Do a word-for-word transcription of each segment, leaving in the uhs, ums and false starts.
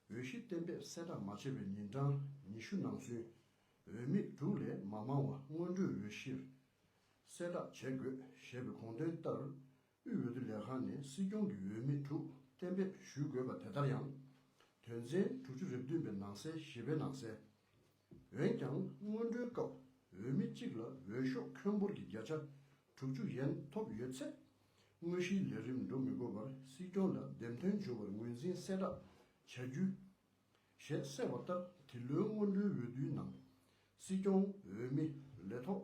འོས་གཞི་གཏན་འབེབས་གསལ་བསྒྲགས་མ་བྱས་པའི་ཉིན་གྲངས་ཉི་ཤུ་ནང་ཚུན་འོས་མི་དྲུག་ལས་མ་མང་བ་སྔོན་འགྲོའི་འོས་གཞིར་གསལ་བསྒྲགས་བྱེད་དགོས་ཞེས་པའི་དགོངས་དོན་ལྟར། དབུས་འོས་བསྡུ་ལས་ཁང་ནས་སྲིད་སྐྱོང་གི་འོས་མི་དྲུག་གཏན་འབེབས་ཞུ་དགོས་པ་དེ་ལྟར་ཡང་། དོན་ཚན་དྲུག་ཅུ་རེ་བདུན་པའི་ནང་གསལ་བཞི་པའི་ནང་གསལ། འོན་ཀྱང་སྔོན་འགྲོའི་སྐབས་འོས་མི་གཅིག་ལ་འོས་ཤོག་ཁྱོན་འབོར་གྱི་བརྒྱ་ཆ་དྲུག་ཅུ་ཡན་ཐོབ་ཡོད་ཚེ། དངོས་གཞིའི་ལས་རིམ་འགྲོ་མི་དགོས་པར་སྲིད་སྐྱོང་ལ་འདེམས་ཐོན་བྱུང་བར་ངོས་འཛིན་གསལ་བསྒྲགས་བྱ་རྒྱུ། ཞེས་གསལ་བ་ལྟར། འདི་ལོའི་སྔོན་འགྲོའི་འོས་བསྡུའི་ནང་། སྲིད་སྐྱོང་འོས་མི་ལས་ཐོག་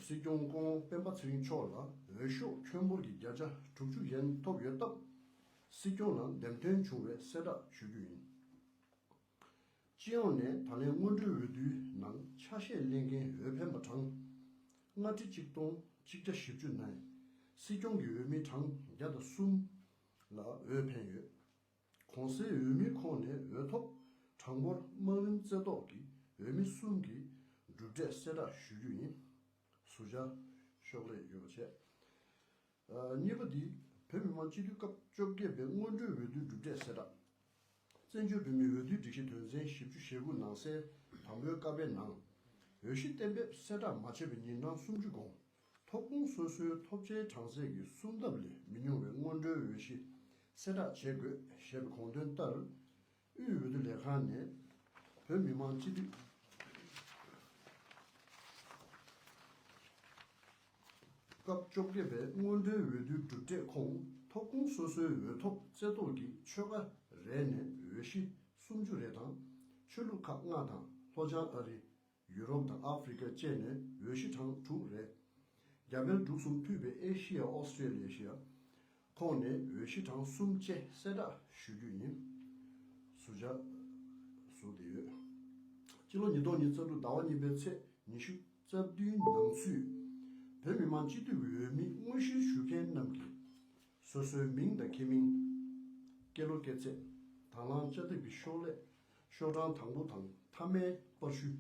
སྲིད་སྐྱོང་སྐུ་ངོ་སྤེན་པ་ཚེ་རིང་མཆོག་ལ་འོས་ཤོག་ཁྱོན་འབོར་གྱི་བརྒྱ་ཆ་དྲུག་ཅུ་ཡན་ཐོབ་ཡོད་སྟབས། སྲིད་སྐྱོང་ལ་འདེམས་ཐོན་བྱུང་བའི་གསལ་བསྒྲགས་ཞུ་རྒྱུ་ཡིན། སྤྱི་ཡོངས་ནས་ད་ལན་སྔོན་འགྲོའི་འོས་བསྡུའི་ནང་ཆ་ཤས་ལེན་མཁན་འོས་འཕེན་པ་གྲངས་ལྔ་ཁྲི་གཅིག་སྟོང་གཅིག་བརྒྱ་བཞི་བཅུ་ནས། སྲིད་སྐྱོང་གི་འོས་མི་གྲངས་བརྒྱ་དང་གསུམ་ལ་འོས་འཕེན་ཡོད། གོང་གསལ་འོས་མིའི་ཁོངས་ནས་འོས་ཐོབ་གྲངས་འབོར་དམངས་རིམ་རྩེ་ཐོག་གི་འོས་མི་གསུམ་གྱི་གྲུབ་འབྲས་གསལ་བསྒྲགས་ཞུ་རྒྱུ་ཡིན། ཟུར་བཞག་ཤོག་ལྷེ་ཡོད་པ་བྱས། ཨ། གཉིས་པ་འདི། བོད་མི་མང་སྤྱི་འཐུས་སྐབས་བཅོ་བརྒྱད་པའི་སྔོན་འགྲོའི་འོས་བསྡུའི་གྲུབ་འབྲས་གསལ་བསྒྲགས། བཙན་བྱོལ་བོད་མིའི་འོས་བསྡུའི་སྒྲིག་གཞི་དོན་ཚན་བཞི་བཅུ་ཞེ་དགུ་ནང་གསལ་དང་པོའི་ཀ་པའི་ནང་། འོས་གཞི་གཏན་འབེབས་གསལ་བསྒྲགས་མ་བྱས་པའི་ཉིན་གྲངས་སུམ་ཅུ་གོང་། ཐོབ་ཁུངས་སོ་སོའི་ཐོབ་ཆའི་གྲངས་ཚད་ཀྱི་གསུམ་ལྡབ་ལས་མི་ཉུང་བའི་སྔོན་འགྲོའི་འོས་གཞི་གསལ་བསྒྲགས་བྱེད་དགོས་ཞེས་པའི་དགོངས་དོན་ལྟར། དབུས་འོས་བསྡུ་ལས་ཁང་ནས་བོད་མི་མང་སྤྱི་འཐུས་སྐབས་བཅོ་བརྒྱད་པའི་སྔོན་འགྲོའི་འོས་བསྡུའི་གྲུབ་འབྲས་ཁོངས་ཐོབ་ཁུངས་སོ་སོའི་འོས་ཐོབ་རྩེ་ཐོག་གི་ཆོལ་ཁ་རེ་ནས་འོས་གཞི་སུམ་ཅུ་རེ་དང་། ཆོས་ལུགས་ཁག་ལྔ་དང་། ལྷོ་བྱང་ཨ་རི། ཡུ་རོབ་དང་ཨ་ཧྥེ་རི་ཀ་བཅས་ནས་འོས་གཞི་གྲངས་དྲུག་རེ། རྒྱ་བལ་འབྲུག་གསུམ་ཕུད་པའི་ཨེ་ཤི་ཡ། ཨོ་སི་ཀྲེ་ལི་ཤི་ཡ་ཁོངས་ནས་འོས་གཞི་གྲངས་གསུམ་བཅས་གསལ་བསྒྲགས་ཞུ་རྒྱུ་ཡིན། ཟུར་བཞག་ཟུར་བསྡད་ཡོད། སྤྱི་ལོ་ཉིས་སྟོང་ཉི་ཤུ་རྩ་དྲུག་ཟླ་བ་གཉིས་པའི་ཚེས་ཉི་ཤུ་རྩ་བདུན་ནང་ཚུད། བོད་མི་མང་སྤྱི་འཐུས་ཀྱི་འོས་མི་དངོས་གཞིར་ཞུགས་མཁན་རྣམས་ཀྱིས། སོ་སོའི་མིང་དང་། ཁྱེད་མིང་། སྐྱེས་ལོ། སྐྱེས་ཚེས། དང་བླངས་དཔྱ་དེབ་ཀྱི་ཤོག་ལྷེ། ཤོག་གྲངས་དང་པོ་དང་མཐའ་མའི་པར་བཤུས།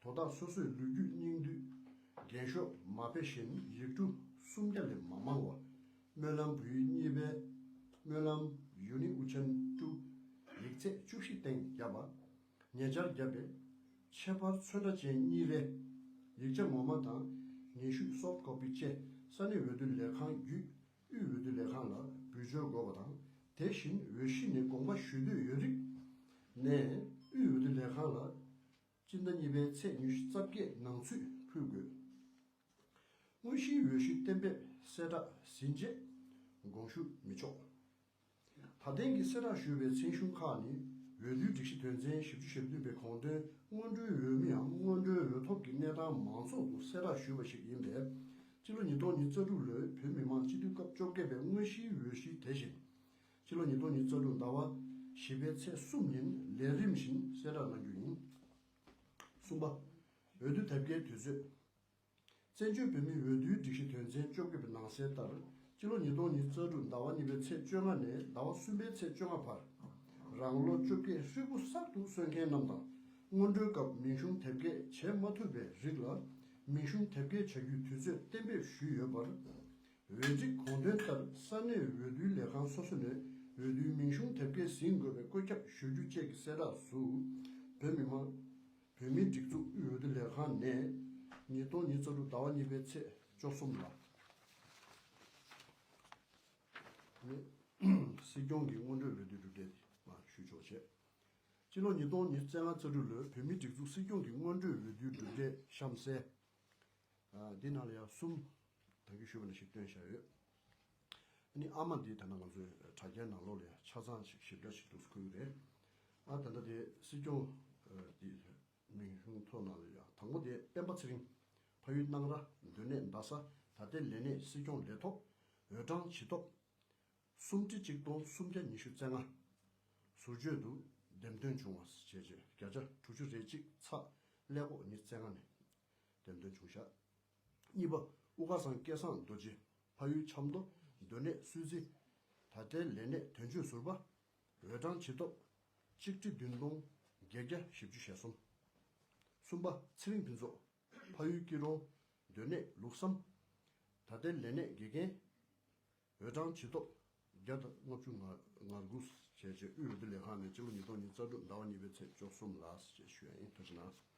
དོ་བདག་སོ་སོའི་ལོ་རྒྱུས། སྙིང་བསྡུས། འགེངས་ཤོག་མ་དཔེ་བཞིན་ཡིག་འབྲུ་སུམ་བརྒྱ་ལས་མ་མང་བ། སྨོན་ལམ་བོད་ཡིག་གཉིས་པའི་སྨོན་ལམ། ཡུན་ནི་ཨུ་ཆན་ཀྲུའུ། ཡིག་ཚད་བཅུ་བཞི་སྟེང་བརྒྱབ་པ། ཉེ་ཆར་བརྒྱབ་པའི་ཁྱད་པར་ཚོན་ཁྲ་ཅན་གཉིས་རེ། ཡིག་ཆ་ངོ་མ་དང་སྙན་ཞུ་སོབ་ཀོ་པི་བཅས་ས་གནས་འོས་བསྡུ་ལས་ཁང་བརྒྱུད་དབུས་འོས་བསྡུ་ལས་ཁང་ལ་འབུལ་འབྱོར་དགོས་པ་དང་། དེ་བཞིན་འོས་གཞི་ནས་དགོངས་པ་ཞུ་འདོད་ཡོད་རིགས་ནས་དབུས་འོས་བསྡུ་ལས་ཁང་ལ་སྤྱི་ཟླ་གཉིས་པའི་ཚེས་ཉི་ཤུ་རྩ་བརྒྱད་ནང་ཚུད་ཕུལ་དགོས། དངོས་གཞིའི་འོས་གཞི་གཏན་འབེབས་གསལ་བསྒྲགས་ཟིན་རྗེས་དགོངས་ཞུ་མི་ཆོག་ད་ཐེངས་ཀྱི་གསལ་བསྒྲགས་ཞུས་པའི་མཚན་གཞུང་ཁག་ནི། འོས་བསྡུའི་སྒྲིག་གཞི་དོན་ཚན་བཞི་བཅུ་ཞེ་བདུན་པའི་དགོངས་དོན། སྔོན་འགྲོའི་འོས་མིའམ་སྔོན་འགྲོའི་འོས་ཐོབ་ཀྱི་གནས་སྟངས་མང་ཚོགས་སུ་གསལ་བསྒྲགས་ཞུས་པ་ཞིག་ཡིན་པས། སྤྱི་ལོ་ཉིས་སྟོང་ཉི་ཤུ་རྩ་དྲུག་ལོའི་བོད་མི་མང་སྤྱི་འཐུས་སྐབས་བཅོ་བརྒྱད་པའི་དངོས་གཞིའི་འོས་གཞི་དེ་བཞིན། སྤྱི་ལོ་ཉིས་སྟོང་ཉི་ཤུ་རྩ་དྲུག་ཟླ་བ་བཞི་པའི་ཚེས་གསུམ་ཉིན་ལས་རིམ་བཞིན་གསལ་བསྒྲགས་གནང་རྒྱུ་ཡིན། གསུམ་པ། འོས་བསྡུ་དེབ་སྐྱེལ་དུས་ཚོད། བཙན་བྱོལ་བོད་མིའི་འོས་བསྡུའི་སྒྲིག་གཞི་དོན་ཚན་བཅོ་བརྒྱད་པའི་ནང་གསལ་ལྟར། སྤྱི་ལོ་ཉིས་སྟོང་ཉི་ཤུ་རྩ་དྲུག་ཟླ་བ་གཉིས་པའི་ཚེས་བཅོ་ལྔ་ནས་ཟླ་བ་གསུམ་པའི་ཚེས་བཅོ་ལྔ་བར། རང་ལོ་བཅོ་བརྒྱད་ཧྲིལ་པོ་གསར་དུ་སོན་མཁན་རྣམས་དང་། སྔོན་འགྲོའི་སྐབས་མིང་གཞུང་དེབ་སྐྱེལ་བྱེད་མ་ཐུབ་པའི་རིགས་ལ། མིང་གཞུང་དེབ་སྐྱེལ་བྱ་རྒྱུའི་དུས་ཚོད་གཏན་འབེབས་ཞུས་ཡོད་པར། འོས་སྒྲིག་དགོངས་དོན་ལྟར་ས་གནས་འོས་བསྡུའི་ལས་ཁང་སོ་སོ་ནས་འོས་བསྡུའི་མིང་གཞུང་དེབ་སྐྱེལ་ཟིན་དགོས་པའི་བཀོད་ཁྱབ་ཞུ་རྒྱུ་བཅས་ཀྱི་གསལ་བསྒྲགས་སུ། བོད་མི་མང་། བོད་མིའི་སྒྲིག་འཛུགས་དབུས་འོས་བསྡུ་ལས་ཁང་ནས་ཉིས་སྟོང་ཉི་ཤུ་རྩ་དྲུག་ཟླ་བ་གཉིས་པའི་ཚེས་བཅུ་གསུམ་ལ། ནི་སྲིད་སྐྱོང་གི་སྔོན་འགྲོའི་འོས་བསྡུའི་གྲུབ་འབྲས་དེ་མར་ཞུས་ཆོག་བྱས། སྤྱི་ལོ་ཉིས་སྟོང་ཉི་ཤུ་རྩ་ལྔ་རྩ་དྲུག་ལོའི་བོད་མིའི་སྒྲིག་འཛུགས་སྲིད་སྐྱོང་གི་སྔོན་འགྲོའི་འོས་བསྡུའི་གྲུབ་འབྲས་གཤམ་གསལ། ཨ། འདི་ནང་ལ་ཡང་གསུམ་ད་གིན་ཞུས་པ་ནང་བཞིན་བཏོན་བཞག་ཡོད། ཨ་ནི་ཨ་མ་འདི་ད་ནང་ང་ཚོའི་དྲ་རྒྱའི་ནང་ལོགས་ལ་ཡང་ཆ་ཚང་ཞིག་ཞིབ་ཕྲ་ཞིག་འདུག་སེ་འཁོད་ཀྱི་རེད། ཨ། ད་ལྟ་དེ་སྲིད་སྐྱོང་ཨ་འདི་མིང་གཞུང་ཐོ་ནང་ལ་ཡང་དང་པོ་དེ་སྤེན་པ་ཚེ་རིང་། ཕ་ཡུལ་སྣང་ར། སྡོད་གནས་རྡ་ས། ད་ལྟའི་ལས་གནས་སྲིད་སྐྱོང་ལས་ཐོག་འོས་གྲངས་ཇི་ཐོབ། སུམ་ཁྲི་གཅིག་སྟོང་སུམ་བརྒྱ་ཉི་ཤུ་རྩ་ལྔ། ཟུར་བརྗོད་དུ་འདེམས་ཐོན་བྱུང་བ་བྱས་རྗེས་བརྒྱ་ཆ་དྲུག་ཅུ་རེ་གཅིག་ཚེག་ཀླད་ཀོར་ཉི་ཤུ་རྩ་ལྔ་ནས་འདེམས་ཐོན་བྱུང་བཞག་གཉིས་པ། དབུ་དཀར་ཚང་སྐལ་བཟང་རྡོ་རྗེ། ཕ་ཡུལ་ཆབ་མདོ། སྡོད་གནས་སུད་སི། ད་ལྟའི་ལས་གནས་དོན་གཅོད་ཟུར་པ། འོས་གྲངས་ཇི་ཐོབ། གཅིག་ཁྲི་བདུན་སྟོང་བརྒྱད་བརྒྱ་བཞི་བཅུ་ཞེ་གསུམ། གསུམ་པ། ཚེ་རིང་ཕུན་ཚོགས། ཕ་ཡུལ་སྐྱིད་གྲོང་། སྡོད་གནས་ལུགས་བསམ། ད་ལྟའི་ལས་གནས་དགེ་རྒན། འོས་གྲངས་ཇི་ཐོབ། བརྒྱ་དང་ལྔ་བཅུ་ང་ང་དགུ་ དེ་རྗེས་དབུས་བོད་དོན་ལས་ཁང་ནས་སྤྱི་ལོ་ཉིས་སྟོང་ཉི་ཤུ་རྩ་དྲུག་ཟླ་བ་གཉིས་པའི་ཚེས་བཅུ་གསུམ་ལ་ཞེས་ཞུ་ཡ་ཡིན། ཐུགས་རྗེ་གནང་།